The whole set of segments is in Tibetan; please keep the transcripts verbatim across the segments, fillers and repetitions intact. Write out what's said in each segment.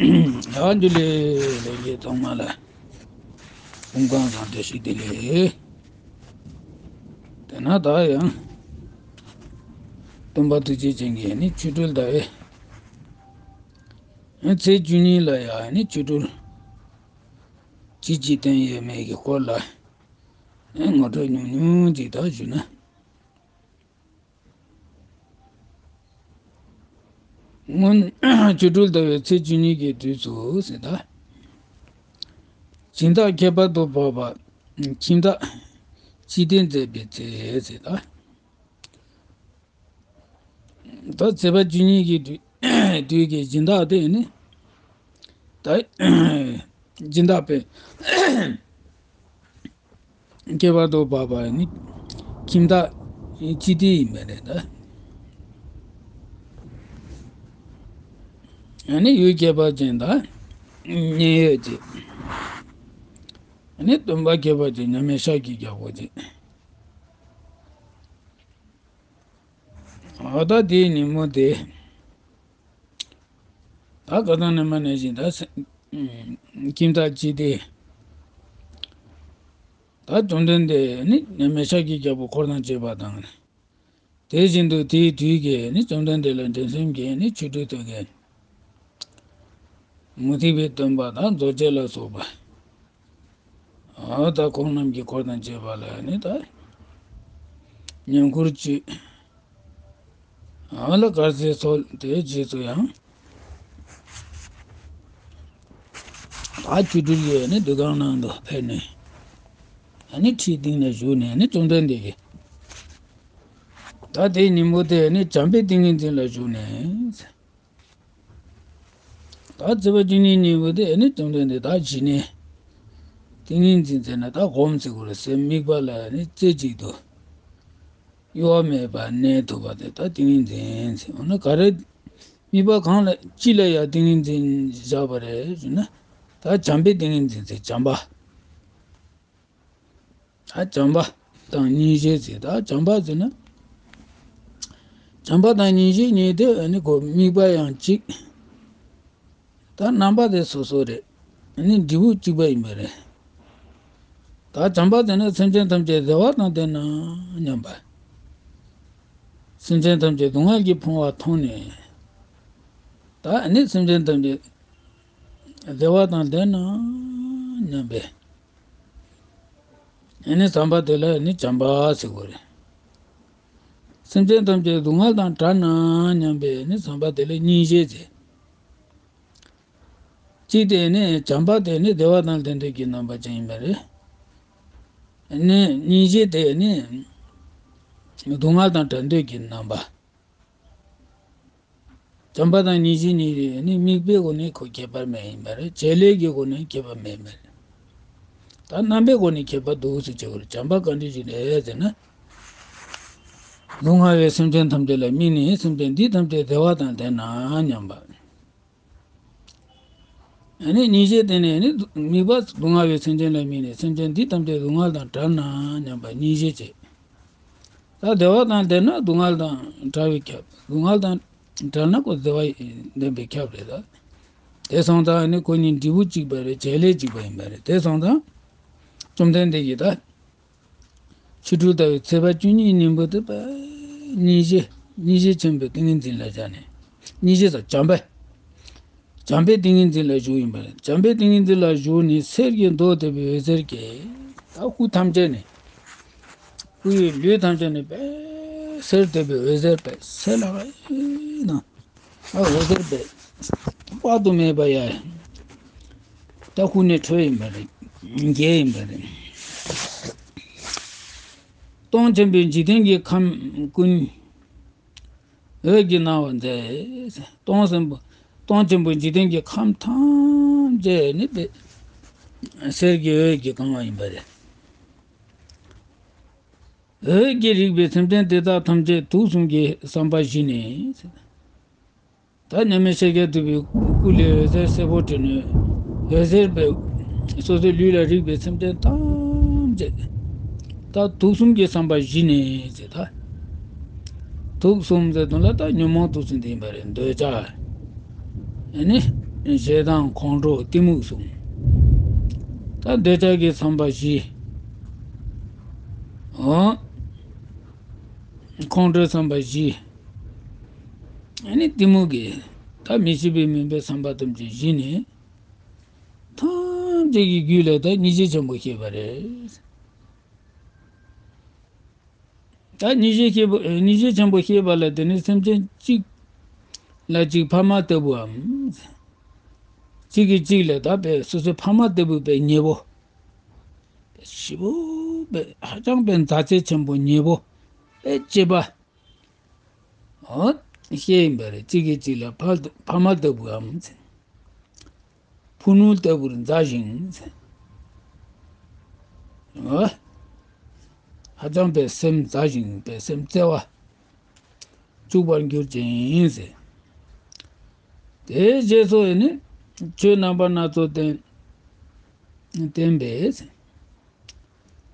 ཡ་འཇུ་ལེ། ལེགས་ཚང་མ་ལ་སྐུ་ཁམས་བཟང་། བཀྲ་ཤིས་བདེ་ལེགས། དེ་ན་ད་ཡང་སྟོན་པ་ཐུགས་རྗེ་ཅན་གྱིས་ནི་ཆོ་འཕྲུལ་ཟླ་བའི་ཚེས་བཅུ་གཉིས་ལ་ཡང་ནི་ཆོ་འཕྲུལ་ཅི་ཅི་བསྟན་ཡོད་མེད་ཀྱི་སྐོར་ལ་ངོ་སྤྲོད་ཉུང་ཉུང་ཅིག་ད་ཞུས་ན། སྔོན་ཆོ་འཕྲུལ་ཟླ་བའི་ཚེས་བཅུ་གཉིས་ཀྱི་དུས་སུ་ཟེར་ད། སྦྱིན་བདག་ཁྱད་པར་དུ་འཕགས་པ་ཁྱིམ་བདག་ཅི་སྟེ་མཛད་པའི་ཚེ་ཟེར་ད། ད་ཚེས་པ་བཅུ་གཉིས་ཀྱི་དུས་དུས་ཀྱི་སྦྱིན་བདག་དེ་ནི་ད་སྦྱིན་བདག་པས། ཁྱད་པར་དུ་འཕགས་པ་ནི་ཁྱིམ་བདག་ཅི་སྟེ་ཡིན་པ་རེད་ད། ཨ་ནི་ཡུལ་ཁྱད་པར་ཅན་དང་མཉན་ཡོད་ཅིག་ཨ་ནི་སྟོན་པ་ཁྱད་པར་ཅན་མཉམ་མེད་ཤཱཀྱའི་རྒྱལ་པོ་ཅིག་འོ་ད་དེའི་ཉིན་མོ་དེ། ད་ཁ་སང་ནས་མ་ནས་བཞིན་ད་སེ་ཁྱིམ་བདག་ཅི་སྟེ། ད་བཅོམ་ལྡན་འདས་ནི་མཉམ་མེད་ཤཱཀྱའི་རྒྱལ་པོ་འཁོར་དང་བཅས་པ་དང་། དེ་བཞིན་དུ་དེའི་དུས་ཀྱི་ནི་བཅོམ་ལྡན་འདས་ལ་འགྲན་སེམས་ཀྱིས་ནི་ཆོ་འཕྲུལ་སྟོན་མཁན། མུ་སྟེགས་པའི་སྟོན་པ་དང་རྫོགས་བྱེད་ལ་སོགས་པ། འོ་ད་ཁོང་རྣམས་ཀྱི་འཁོར་དང་བཅས་པ་ལ་ནི་ད་བསྙེན་བཀུར་བཅུ། འོ་ལ་དཀར་ཟས་འཚོལ་ཏེ་རྗེས་སུ་ཡང་། ད་ཆོ་འཕྲུལ་གྱི་ནི་འདུ་ཁང་ནང་དུ་ཕེབས་ནས། ཨ་ནི་ཁྲིའི་སྟེང་ན་བཞུགས་ནས་ནི་བཅོམ་ལྡན་འདས་ཀྱིས། ད་དེའི་ཉིན་མོ་དེ་ནི་བྱམས་པའི་ཏིང་ངེ་འཛིན་ལ་བཞུགས་ནས། ད་ཚེས་པ་བཅུ་གཉིས་ཉིན་མོ་དེ་ནི་བཅོམ་ལྡན་འདས་ད་ཞི་གནས། ཏིང་ངེ་འཛིན་ཟེར་ན་ད་སྒོམ་ཟེར་དགོས་རེད་ཟེར། དམིགས་པ་ལ་ནི་རྩེ་གཅིག་ཏུ་གཡོ་བ་མེད་པར་གནས་ཐུབ་པ་དེ་ད་ཏིང་ངེ་འཛིན་ཟེར། འོ་ན་ག་རེ་དམིགས་པ་གང་ལ་ཅི་ལ་ཡང་ཏིང་ངེ་འཛིན་བཞག་པ་རེད་ཟེར་ན། ད་བྱམས་པའི་ཏིང་ངེ་འཛིན་ཟེར། བྱམས་པ། ད་བྱམས་པ་དང་སྙིང་རྗེ་ཟེར། ད་བྱམས་པ་ཟེར་ན། བྱམས་པ་དང་སྙིང་རྗེ་གཉིས་དེ་ནི་ཁོ་དམིགས་པ་ཡང་གཅིག་ད་རྣམ་པ་དེ་སོ་སོ་རེད། ནི་འབྲས་བུ་གཅིག་པ་ཡིན་པ་རེད། ད་བྱམས་པ་དེ་ནི་སེམས་ཅན་ཐམས་ཅད་བདེ་བ་དང་ལྡན་ན་སྙམ་པ། སེམས་ཅན་ཐམས་ཅད་སྡུག་བསྔལ་གྱིས་ཕོངས་པ་མཐོང་ནས། ད་ནི་སེམས་ཅན་ཐམས་ཅད་བདེ་བ་དང་ལྡན་ན་སྙམ་པའི། ཨ་ནི་བསམ་པ་དེ་ལ་ནི་བྱམས་པ་ཟེར་དགོས་རེད། སེམས་ཅན་ཐམས་ཅད་སྡུག་བསྔལ་དང་བྲལ་ན་སྙམ་པའི་ནི་བསམ་པ་དེ་ལ་སྙིང་རྗེ་ཟེར། གཅིག་དེ་ནི་བྱམས་པ་དེ་ནི་བདེ་བ་དང་ལྡན་འདོད་ཀྱི་རྣམ་པ་ཅན་ཡིན་པ་རེད། ནི་སྙིང་རྗེ་དེ་ནི་སྡུག་བསྔལ་དང་བྲལ་འདོད་ཀྱི་རྣམ་པ། བྱམས་པ་དང་སྙིང་རྗེ་གཉིས་ནི་དམིགས་པའི་སྒོ་ནས་ཁོ་ཁྱད་པར་མེད་ཡིན་པ་རེད། བྱེད་ལས་ཀྱི་སྒོ་ནས་ཁྱད་པར་མེད་མེད་རེད། ད་རྣམ་པའི་སྒོ་ནས་ཁྱད་པར་འདུག་ཟེར་བྱེད་དགོས་རེད། བྱམས་པ་ག་འདྲ་ཞིག་རེད་ཟེར་ན། སྡུག་བསྔལ་བའི་སེམས་ཅན་ཐམས་ཅད་ལ་དམིགས་ནས་སེམས་ཅན་འདི་ཐམས་ཅད་བདེ་བ་དང་ལྡན་ན་སྙམ་པ། ཨ་ནི་སྙིང་རྗེ་དེ་ནི་ནི་དམིགས་པ་སྡུག་བསྔལ་བའི་སེམས་ཅན་ལ་དམིགས་ནས་སེམས་ཅན་འདི་ཐམས་ཅད་སྡུག་བསྔལ་དང་བྲལ་ན་སྙམ་པ་སྙིང་རྗེ་བྱེད། ད་བདེ་བ་དང་ལྡན་ན་སྡུག་བསྔལ་དང་བྲལ་བས་ཁྱབ། སྡུག་བསྔལ་དང་བྲལ་ན་ཁོ་བདེ་བ་ལྡན་པས་ཁྱབ་རེད་ད། དེ་སོང་ཙང་ནི་ཁོ་གཉིས་འབྲས་བུ་གཅིག་པ་རེད། བྱེད་ལས་གཅིག་པ་ཡིན་པ་རེད། དེ་སོང་ཙང་བཅོམ་ལྡན་འདས་ཀྱིས་ད་ཆོ་འཕྲུལ་ཟླ་བའི་ཚེས་པ་བཅུ་གཉིས་ཉིན་མོ་དེ་པ་སྙིང་རྗེ་སྙིང་རྗེ་ཆེན་པོའི་ཏིང་ངེ་འཛིན་ལ་བཞག་ནས། སྙིང་རྗེ་སོགས་བྱམས་པ། བྱམས་པའི་ཏིང་ངེ་འཛིན་ལ་བཞུགས་ཡིན་པ་རེད། བྱམས་པའི་ཏིང་ངེ་འཛིན་ལ་བཞུགས་ནས་གསེར་གྱི་མདོག་ལྟ་བུའི་འོད་ཟེར་གྱིས། ད་སྐུ་ཐམས་ཅད་ནས། སྐུ་ཡི་ལུས་ཐམས་ཅད་ནས་པས་གསེར་ལྟ་བུའི་འོད་ཟེར་པས་གསལ་ལ་ཨེ་ན། ཨ་འོད་ཟེར་པས་དཔག་ཏུ་མེད་པ་ཡ། ད་སྐུ་ནས་འཕྲོས་ཡིན་པ་རེད། འགྱེད་ཡིན་པ་རེད། སྟོང་ཆེན་པོའི་འཇིག་རྟེན་གྱི་ཁམས་ཀུན། འོད་ཀྱིས་སྣང་བར་མཛད། སྟོང་ཆེན་པོ། སྟོང་ཆེན་པོའི་འཇིག་རྟེན་གྱི་ཁམས་ཐམས་ཅད་ནི་དེ་གསེར་གྱི་འོད་ཀྱིས་གང་བ་ཡིན་པ་རེད། འོད་ཀྱིས་རིག་པའི་སེམས་ཅན་དེ་དག་ཐམས་ཅད་དུག་གསུམ་གྱི་བསམ་པ་ཞི་ནས། ད་མཉམ་མེད་ཤཱཀྱ་ཐུབ་པའི་སྐུ་ལས་འོད་ཟེར་སེར་པོ་འཕྲོས་ནས། འོད་ཟེར་པས་སོ་སོའི་ལུས་ལ་རེག་པའི་སེམས་ཅན་ཐམས་ཅད་ད་དུག་གསུམ་གྱི་བསམ་པ་ཞི་ནས་ཟེར། ད་དུག་གསུམ་ཟེར་དོན་ལ་ད་ཉོན་མོངས་དུག་གསུམ་དེ་ཡིན་པ་རེད། འདོད་ཆགས། ཨ་ནི་ ཞེ་སྡང་ཁོང་ཁྲོ་གཏི་མུག་གསུམ། ད་འདོད་ཆགས་ཀྱི་བསམ་པ་བཞི། འོ། ཁོང་ཁྲོའི་བསམ་པ་བཞི། ཨ་ནི་གཏི་མུག་གི་ད་མི་ཤེས་པའི་མུན་པའི་བསམ་པ་ཐམས་ཅད་ཞི་ནས། ཐམས་ཅད་ཀྱི་རྒྱུད་ལ་ད་སྙིང་རྗེ་ཆེན་པོ་སྐྱེས་པ་རེད། ད་སྙིང་རྗེ་སྐྱེས་པ་སྙིང་རྗེ་ཆེན་པོ་སྐྱེས་པ་ལ་དེ་ནི་སེམས་ཅན་གཅིག་ལ་གཅིག་ཕ་མ་ལྟ་བུའམ། གཅིག་གིས་གཅིག་ལ་ད་དཔེ་སོ་སོའི་ཕ་མ་ལྟ་བུ་དཔེ་ཉེ་བོ། ཞེ་པོ་དཔེ་ཧ་ཅང་དཔེ་མཛའ་བརྩེ་ཆེན་པོ་ཉེ་བོ་དཔེ་གཅེས་པ། འོ། ཤེས་ཡིན་པ་རེད། གཅིག་གིས་གཅིག་ལ་ཕ་ཕ་མ་ལྟ་བུའམ། ཕུ་ནུ་ལྟ་བུར་མཛའ་ཞིང་། འོ། ཧ་ཅང་པའི་སེམས་མཛའ་ཞིང་པའི་སེམས་བརྩེ་བ་བཅུག་པར་འགྱུར་ཅིང་། དེའི་རྗེས་སུ་ནི་ཆོས་རྣམ་པ་སྣ་ཚོགས་བསྟན་བསྟན་པས།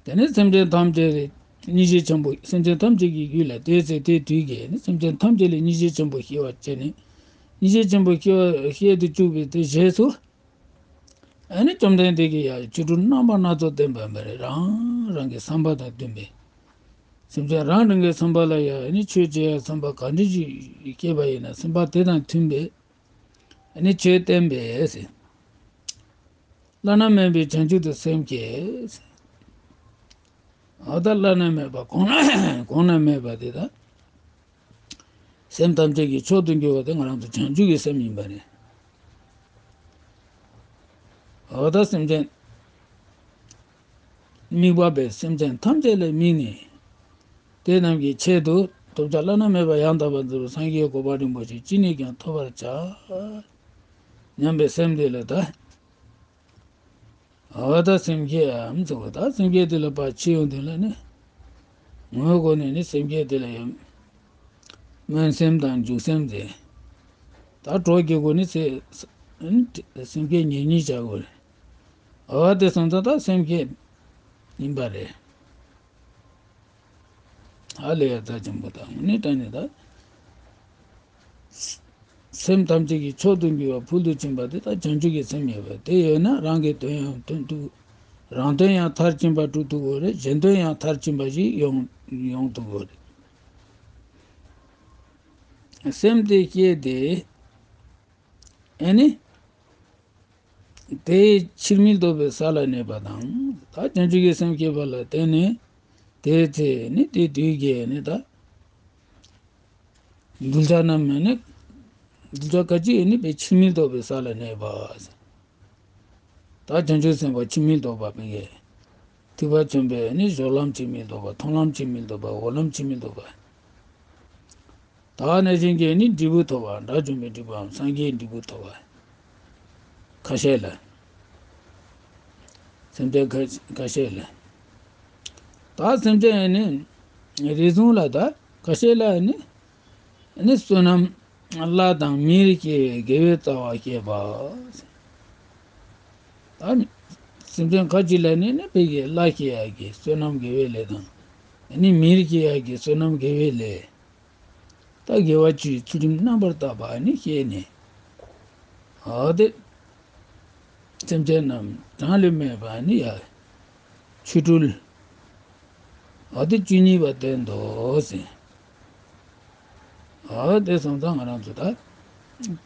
དེ་ནས་སེམས་ཅན་ཐམས་ཅད་ལ་སྙིང་རྗེ་ཆེན་པོ། སེམས་ཅན་ཐམས་ཅད་ཀྱི་རྒྱུད་ལ་དེའི་ཚེ་དེའི་དུས་ཀྱི་ནི་སེམས་ཅན་ཐམས་ཅད་ལ་སྙིང་རྗེ་ཆེན་པོ་སྐྱེ་བར་བྱས་ནས། སྙིང་རྗེ་ཆེན་པོ་སྐྱེ་བ་སྐྱེ་དུ་བཅུག་པའི་དེ་རྗེས་སུ། ཨ་ནི་བཅོམ་ལྡན་འདས་ཀྱིས་ཡང་ཆོ་འཕྲུལ་རྣམ་པ་སྣ་ཚོགས་བསྟན་པ་ཡིན་པ་རེད། རང་རང་གི་བསམ་པ་དང་མཐུན་པའི། སེམས་ཅན་རང་རང་གི་བསམ་པ་ལ་ཡང་ཨ་ནི་ཆོས་བྱེད་ཡ་བསམ་པ་ག་འདྲ་ཞིག་སྐྱེས་པ་ཡིན་ན་བསམ་པ་དེ་དང་མཐུན་པའི། ཨ་ནི་ཆོས་བསྟན་པས། བླ་ན་མེད་པའི་བྱང་ཆུབ་ཏུ་སེམས་བསྐྱེད། འོ་ད་བླ་ན་མེད་པ་གོང་ན་གོང་ན་མེད་པ་དེ་དག་སེམས་ཐམས་ཅད་ཀྱི་མཆོག་ཏུ་གྱུར་པ་དེ་ང་རང་ཚོ་བྱང་ཆུབ་ཀྱི་སེམས་ཡིན་པ་རེད། འོ་ད་སེམས་ཅན་དམིགས་པ་པའི་སེམས་ཅན་ཐམས་ཅད་ལ་དམིགས་ནས། དེ་རྣམས་ཀྱི་ཆེད་དུ་ཐོབ་བྱ་བླ་ན་མེད་པ་ཡང་དག་པར་རྫོགས་པའི་སངས་རྒྱས་གོ་འཕང་རིན་པོ་ཆེ་ཅི་ནས་ཀྱང་ཐོབ་པར་བྱ། སྙམ་པའི་སེམས་དེ་ལ་ད། འོ་ད་སེམས་བསྐྱེད་ཨམ་ཚུགས། ད་སེམས་བསྐྱེད་དེ་ལ་ཕར་ཕྱི་ཡོང་དུས་ལ་ནི། ངོས་སྒོ་ནས་ནི་སེམས་བསྐྱེད་དེ་ལ་ཡང་། སྨོན་སེམས་དང་འཇུག་སེམས་ཏེ། ད་གྲོགས་ཀྱི་སྒོ་ནས་སེ་སེམས་བསྐྱེད་ཉེར་གཉིས་བྱ་དགོས་རེད། འོ་དེ་སོང་ཙང་ད་སེམས་བསྐྱེད་ཡིན་པ་རེད། ཧ་ལས་ཡ་རྩ་ཆེན་པོ་དང་ནི་དྲན་ནས་ད། སེམས་ཐམས་ཅད་ཀྱི་མཆོག་ཏུ་གྱུར་པ་ཕུལ་དུ་ཕྱིན་པ་དེ་དག་བྱང་ཆུབ་ཀྱི་སེམས་ཡོད་པས། དེ་ཡོད་ན་རང་གི་དོན་ཡང་དོན་དུ། རང་དོན་ཡང་མཐར་ཕྱིན་པ་སྒྲུབ་ཐུབ་དགོས་རེད། གཞན་དོན་ཡང་མཐར་ཕྱིན་པ་ཞིག་ཡོང་ཡོང་ཐུབ་དགོས་རེད། སེམས་དེ་བསྐྱེད་དེ། ཨེ་ནི། དེའི་ཕྱིར་མི་ལྡོག་པའི་ས་ལ་གནས་པ་དང་། ད་བྱང་ཆུབ་ཀྱི་སེམས་བསྐྱེད་པ་ལ་བརྟེན་ནས། དེའི་ཚེ་ནི་དེའི་དུས་ཀྱི་ནི་ད། གདུལ་བྱ་རྣམས་ནི། གདུལ་བྱ་ག་ཅི་ཡིན་ནི་པའི་ཕྱིར་མི་ལྡོག་པའི་ས་ལ་གནས་པ། ད་བྱང་ཆུབ་སེམས་དཔའ་ཕྱིར་མི་ལྡོག་པ་པའི། ཐེག་པ་ཆེན་པོའི་ནི་སྦྱོར་ལམ་ཕྱིར་མི་ལྡོག་པ། མཐོང་ལམ་ཕྱིར་མི་ལྡོག་པ། འོང་ལམ་ཕྱིར་མི་ལྡོག་པ། ད་གནས་གཞན་གྱི་ནི་འབྲས་བུ་ཐོབ་པ། དགྲ་བཅོམ་པའི་འབྲས་བུའམ་སངས་རྒྱས་འབྲས་བུ་ཐོབ་པ། ཁ་ཤས་ལ། སེམས་ཅན་ཁ་ཁ་ཤས་ལ། ད་སེམས་ཅན་ནི་རེ་ཟུང་ལ་ད་ཁ་ཤས་ལ་ནི་ནི་བསོད་ནམས་ལྷ་དང་མིར་སྐྱེ་བའི་དགེ་བའི་རྩ་བ་བསྐྱེད་པ། ད་སེམས་ཅན་ཁ་ཅིག་ལ་ནི་ནི་ཕ་གི་ལྷ་སྐྱེ་ཡག་གི་བསོད་ནམས་དགེ་བའི་ལས་དང་། ནི་མིར་སྐྱེ་ཡག་གི་བསོད་ནམས་དགེ་བའི་ལས། ད་དགེ་བ་བཅུའི་ཚུལ་ཁྲིམས་རྣམ་པར་དག་པ་ནི་བཤད་ནས། འོ་དེ། སེམས་ཅན་རྣམས་གྲངས་ལས་མེད་པ་ནི་ཡ། ཆོ་འཕྲུལ། འོ་དེ་བཅུ་གཉིས་པ་བསྟན་ཏོ་ཟེར། འོ་དེ་སོང་ཙང་ང་རང་ཚོ་ད།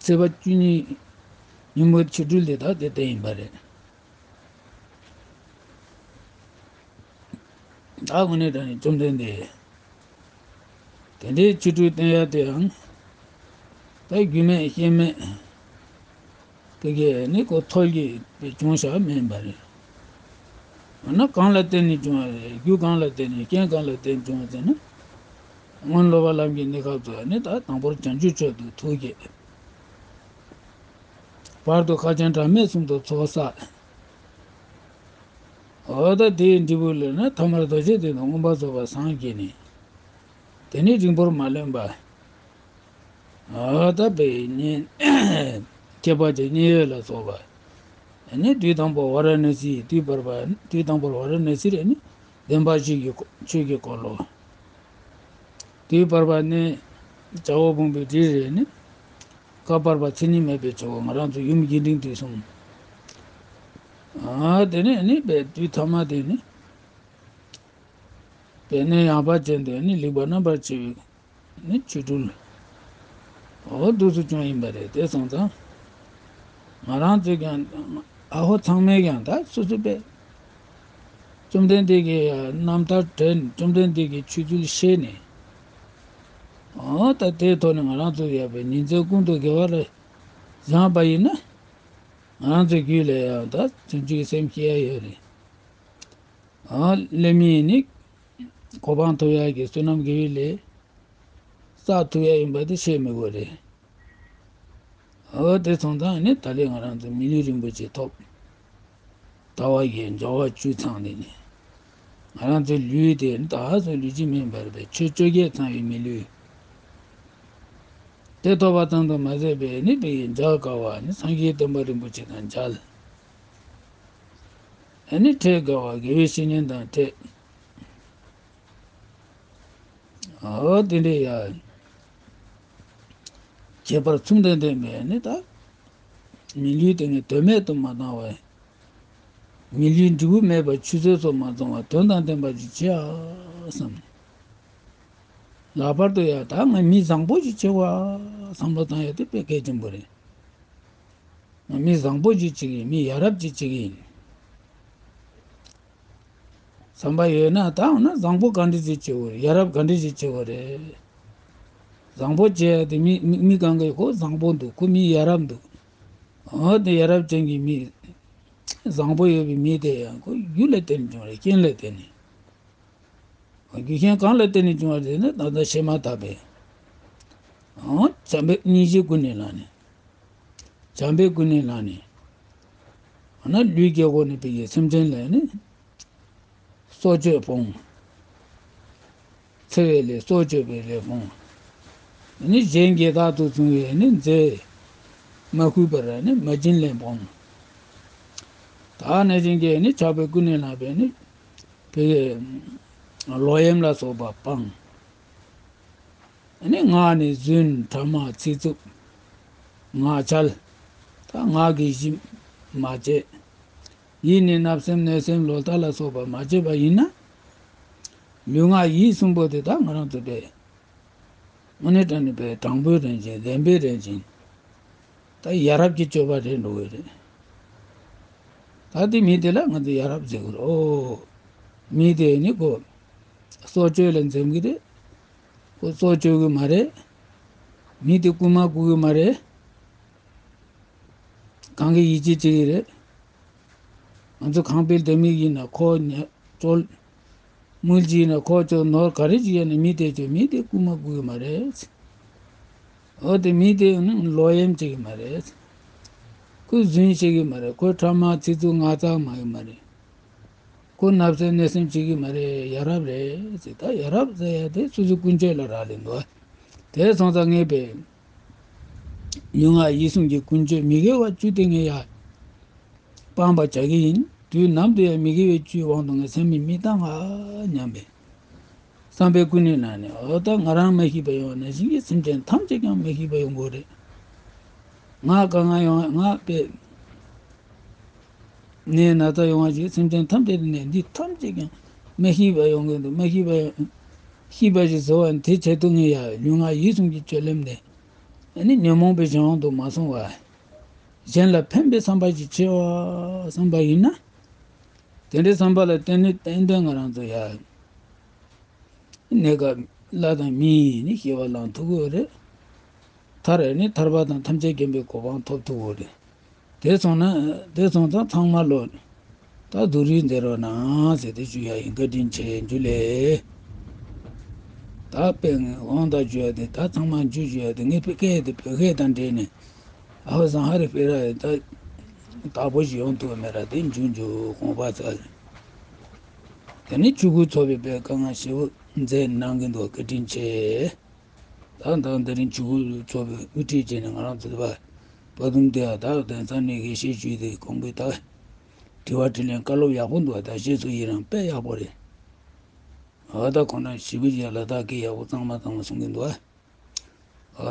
ཚེས་པ་བཅུ་གཉིས་ཉིན་མོའི་ཆོ་འཕྲུལ་དེ་ད་དེ་བསྟན་ཡིན་པ་རེད། ད་དངོས་གནས་དྲང་གནས་བཅོམ་ལྡན་འདས། དེ་འདྲའི་ཆོ་འཕྲུལ་བསྟན་ཡ་དེའང་། ད་རྒྱུ་མེད་རྐྱེན་མེད། དེ་གས་ནི་ཁོ་ཐོལ་གྱིས་བྱུང་བཞག་མིན་པ་རེད། འོ་ན་གང་ལ་བརྟེན་ནས་བྱུང་བ་རེད། རྒྱུ་གང་ལ་བརྟེན་ནས་རྐྱེན་གང་ལ་བརྟེན་བྱུང་བ་ཟེར་ན། སྔོན་སློབ་པ་ལམ་གྱི་གནས་སྐབས་སུ་ནི་ད་དང་པོར་བྱང་ཆུབ་མཆོག་ཏུ་ཐུགས་བསྐྱེད། བར་དུ་མཁའ་སྤྱན་དྲངས་མས་གསུམ་དུ་ཚོགས་བསགས། འོ་ད་དེའི་འབྲས་བུ་ལ་ནི་ཐ་མར་རྡོ་རྗེ་གདན་དུ་མངོན་པར་རྫོགས་པར་སངས་རྒྱས་ནས། དེ་ནས་རིང་པོར་མ་ལོན་པ། འོ་ད་དཔེ་ཉེ། ཁྱད་པར་གྱི་མཉན་ཡོད་ལ་སོགས་པ། ནི་དུས་དང་པོ་ཝཱ་ར་ཎ་སི། དུས་བར་པ་དུས་དང་པོར་ཝཱ་ར་ཎ་སི་རེ་ནི་བདེན་པ་བཞི་གི་ཆོས་ཀྱི་འཁོར་ལོ། དུས་བར་པ་ནི་བྱ་བ་ཕུང་པོའི་དྲི་རེ་ནི། བཀའ་བར་པ་མཚན་ཉིད་མེད་པའི་ཆོས་ཀྱི་ང་རང་ཚོ་ཡུམ་དགེ་འབྲིང་དུས་གསུམ། ཨ་དེ་ནས་ནི་པའི་དུས་ཐ་མ་དེ་ནི། པའི་གནས་ཡངས་པ་ཅན་དེ་ནི་ལེགས་པར་རྣམ་པར་ཕྱེ་བའི་ནི་ཆོ་འཕྲུལ། འོ་འདུག་སེ་བྱུང་ཡིན་པ་རེད། དེ་སོང་ཙང་། ང་རང་ཚོས་ཀྱང་ཨ་ཧོ་ཚང་མས་ཀྱང་ད་སོ་སོ་པའི། བཅོམ་ལྡན་འདས་ཀྱི་རྣམ་ཐར་དྲན། བཅོམ་ལྡན་འདས་ཀྱི་ཆོས་ཚུལ་ཤེས་ནས། འོ་ད་དེའི་ཐོག་ནས་ང་རང་ཚོ་ཡོད་པའི་ཉིན་མཚན་ཀུན་ཏུ་དགེ་བ་ལ་བཞག་པ་ཡིན་ན། ང་རང་ཚོའི་རྒྱུད་ལ་ཡང་ད་བྱང་ཆུབ་སེམས་སྐྱེ་ཡ་ཡོད་རེད། ཨ་ལས་མིན་ནི་གོ་འཕང་ཐོབ་ཡ་གི་བསོད་ནམས་དགེ་བའི་ལས་བསགས་ཐུབ་ཡ་ཡིན་པ་དེ་ཤེས་མི་དགོས་རེད། འོ་དེ་སོང་ཙང་ནི་ད་ལས་ང་རང་ཚོ་མི་ལུས་རིན་པོ་ཆེ་ཐོབ། ལྟ་བ་ཡི་འབྱོར་བ་བཅུ་ཚང་ནས་ནི། ང་རང་ཚོའི་ལུས་དེ་ད་གཟོད་ལུས་ཅི་མིན་པར་པའི་ཆོས་བཅོ་བརྒྱད་ཚང་བའི་མི་ལུས། དེ་ཐོབ་པ་ཙམ་དུ་མ་ཟད་པའི་ནི་དེ་ཡི་མཇལ་དཀའ་བ་ནི་སངས་རྒྱས་བསྟན་པ་རིན་པོ་ཆེ་དང་མཇལ། ཨ་ནི་འཕྲད་དཀའ་བ་དགེ་བའི་བཤེས་གཉེན་དང་འཕྲད། འོ་དེ་འདྲའི་ཡ། ཁྱད་པར་གསུམ་དང་ལྡན་པའི་ནི་ད། མི་ལུས་དེ་ནི་དོན་མེད་དུ་མ་བཏང་བས། མི་ལུས་འབྲས་བུ་མེད་པར་ཆུད་ཟོས་སུ་མ་བཏང་བར་དོན་དང་ལྡན་པ་ཞིག་བྱེད་ཨ་བསམ། ལྷག་པར་དུ་ཡང་ད་ང་མི་བཟང་པོ་ཞིག་བྱེད་དགོས་བསམ་བློ་བཏང་ཡ་དེ་དཔེ་གལ་ཆེན་པོ་རེད། ང་མི་བཟང་པོ་ཞིག་བྱེད་ཀྱི་ཡིན། མི་ཡ་རབས་ཅིག་བྱེད་ཀྱི་ཡིན། བསམ་པ་ཡོད་ན་ད་འོ་ན་བཟང་པོ་ག་འདྲ་ཞིག་བྱེད་དགོས་རེད། ཡ་རབས་ག་འདྲ་ཞིག་བྱེད་དགོས་རེད། བཟང་པོ་བྱེད་ཡ་དེ་མི་མི་མི་གང་གིས་ཁོ་བཟང་པོ་འདུག་ཁོ་མི་ཡ་རབས་འདུག་འོ་དེ་ཡ་རབས་ཅན་གྱི་མི། བཟང་པོ་ཡོད་པའི་མི་དེ་ཡང་ཁོ་རྒྱུ་ལ་བརྟེན་བྱུང་བ་རེད། རྐྱེན་ལ་བརྟེན་ནས། རྒྱུ་རྐྱེན་གང་ལ་བརྟེན་ནས་བྱུང་བ་རེད་ཟེར་ན་ད་ལྟ་བཤད་མ་ཐག་པའི། འོ་བྱམས་པའི་སྙིང་རྗེ་ཀུན་ནས་བསླངས་ནས། བྱམས་པས་ཀུན་ནས་བསླངས་ནས། འོ་ན་ལུས་དགེ་བ་ནི་བི་ཡི་སེམས་ཅན་ལ་ནི། སྲོག་གཅོད་སྤོང་། འཚེ་བའི་ལས་སྲོག་གཅོད་པའི་ལས་སྤོང་། ནི་གཞན་དགེ་དག་ཏུ་བཟུང་བའི་ནི་རྫས། མ་གུས་པར་ནི་མ་བྱིན་ལེན་སྤོང་། ད་ནི་གཞན་གྱིས་ནི་བྱམས་པས་ཀུན་ནས་བསླངས་པའི་ནི། བི་ཡི། ལོག་གཡེམ་ལ་སོགས་པ་སྤང་། ནི་ངག་ནས་རྫུན་ཕྲ་མ་ཚིག་རྩུབ། ངག་འཆལ། ད་ངག་གི་གཞི་མ་བཅད། ཡིད་ནི་བརྣབ་སེམས་གནོད་སེམས་ལོག་ལྟ་ལ་སོགས་པ་མ་བྱས་པ་ཡིན་ན། ལུས་ངག་ཡིད་གསུམ་པོ་དེ་དག་ང་རང་ཚོ་པས། དངོས་གནས་དྲང་གནས་པའི་དྲང་པོའི་རང་བཞིན་བདེན་པའི་རང་བཞིན། ད་ཡ་རབས་ཀྱི་སྤྱོད་པ་རེད་འགྲོ་གི་རེད། ད་དེ་མི་དེ་ལ་ང་ཚོ་ཡ་རབས་ཟེར་གི་རེད། ཨོ། མི་དེ་ནི་ཁོ། སྲོག་གཅོད་ལ་འཛེམ་གི་རེད། ཁོ་སྲོག་གཅོད་གི་མ་རེད། མི་དེ་རྐུན་མ་རྐུ་གི་མ་རེད། གང་གི་ཡིད་ཆེས་བྱེད་ཀྱི་རེད། ང་ཚོ་ཁང་པའི་ལྡེ་མིག་ཡིན་ན་ཁོ་ཉ་ཅོལ། དངུལ་གྱི་ཡིན་ན་ཁོ་ཅོལ། ནོར་ག་རེ་ཅིག་ཡོད་ན་མི་དེ་ཅོལ། མི་དེ་རྐུན་མ་རྐུ་གི་མ་རེད། འོ་དེ་མི་དེ་ནི་ལོག་གཡེམ་བྱེད་ཀྱི་མ་རེད། ཁོས་རྫུན་བཤད་ཀྱི་མ་རེད། ཁོས་ཕྲ་མ་ཚིག་རྩུབ་ངག་རྩག་སྨྲ་གི་མ་རེད། ཁོ་བརྣབ་སེམས་གནོད་སེམས་བྱེད་ཀྱི་མ་རེད། ཡ་རབས་རེད་ཟེར། ད་ཡ་རབས་ཟེར་ཡ་དེ་སོ་སོའི་ཀུན་སྤྱོད་ལ་རག་ལས་འདུག་དེ་སོང་ཙང་ངས་པས། ལུས་ངག་ཡིད་གསུམ་གྱི་ཀུན་སྤྱོད་མི་དགེ་བ་བཅུ་དེ་ངས་ཡ། སྤང་བར་བྱ་གི་ཡིན། དུས་ནམ་དུ་ཡང་མི་དགེ་བའི་བཅུའི་དབང་དུ་ངས་སེམས་མི་མི་བཏང་ང་སྙམ་པའི། བསམ་པས་ཀུན་ནས་བསླངས་ནས། འོ་ད་ང་རང་མ་ཤི་བ་ཡོང་བ་ནང་བཞིན་གྱི་སེམས་ཅན་ཐམས་ཅད་ཀྱང་མ་ཤི་བ་ཡོང་དགོས་རེད། ང་དཀའ་ངལ་ཡོང་། ང་པས། ནད་ན་ཚ་ཡོང་བ་ཞིག་སེམས་ཅན་ཐམས་ཅད་ནད་འདི་ཐམས་ཅད་ཀྱང་མ་ཤི་བ་ཡོང་གི་འདུག་མ་ཤི་བ་ཡོང་། ཤི་བ་ཞིག་བཟོ་བ་ནི་དེ་ཆེད་དུ་ངས་ཡ་ལུས་ངག་ཡིད་གསུམ་གྱི་སྤྱོད་ལམ་ནས་ཨ་ནི་ཉོན་མོངས་པའི་གཞན་དབང་དུ་མ་སོང་བ། གཞན་ལ་ཕན་པའི་བསམ་པ་ཞིག་བྱེད་འོ་བསམ་པ་ཡིན་ན། དེ་འདྲའི་བསམ་པ་ལ་བརྟེན་ནས་ཏན་ཏན་ང་རང་ཚོ་ཡ། གནས་སྐབས་ལྷ་དང་མི་ཡིས་ནི་སྐྱེ་བ་བླང་ཐུབ་ཀྱི་ཡོད་རེད། ཐར་ནི་ཐར་པ་དང་ཐམས་ཅད་མཁྱེན་པའི་གོ་འཕང་ཐོབ་ཐུབ་ཀྱི་ཡོད་རེད། དེ་སོང་ན། དེ་སོང་ཙང་ཚང་མ་ལོ། ད་སྡུག་རུས་མཛད་རོགས་གནང་ཟེར་ཏེ་ཞུ་ཡ་ཡིན། བཀའ་དྲིན་ཆེ། འཇུ་ལེ། ད་དཔེ་དབང་དང་བསྒྱུར་ཡ་དེ། ད་ཚང་མ་འཇུ་ཞུ་ཡ་དེ། ངས་བོད་སྐད་དེ་བོད་སྐད་དང་འདྲེས་ནས། ཨ་ཧོ་བཟང་ཧ་རི་ཕི་ར་ད་དག་པོ་ཞིག་ཡོང་ཐུབ་མེད་ར། དེ་འཇུ་འཇུ་དགོངས་པ་ཚ། དེ་ནི་ཆོས་སྐུ་ཚོགས་པའི་པའི་དཀའ་ངལ་ཞེ་པོ་མཛད་གནང་གི་འདུག་བཀའ་དྲིན་ཆེ། ད་ད་དེ་རིང་ཆོས་སྐུ་ཚོགས་པའི་དབུ་ཁྲིད་བྱས་ནས་ང་རང་ཚོ་བ་བ་དུམ་དེ་ད་དེང་སང་ནས་དགེ་བཤེས་ཞུས་ཏེ་ཁོང་གིས་ད་དྲི་བ་དྲིས་ལན་བཀའ་སློབ་ཡག་པོ་འདུག་ད་བཤད་ཚུལ་ཡིན་རང་དཔེ་ཡག་པོ་རེད། ཨ་ད་ཁོང་རང་ཞེ་པོ་ཅིག་ལ་དྭགས་སྐད་ཡག་པོ་གཙང་མ་གཙང་མ་གསུང་གི་འདུག་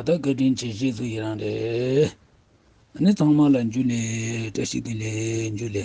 ད་བཀའ་དྲིན་ཆེ། རྗེས་སུ་ཡི་རང་རེད། ཨ་ནི་ཚང་མ་ལ་འཇུ་ལེ། བཀྲ་ཤིས་བདེ་ལེགས། འཇུ་ལེ།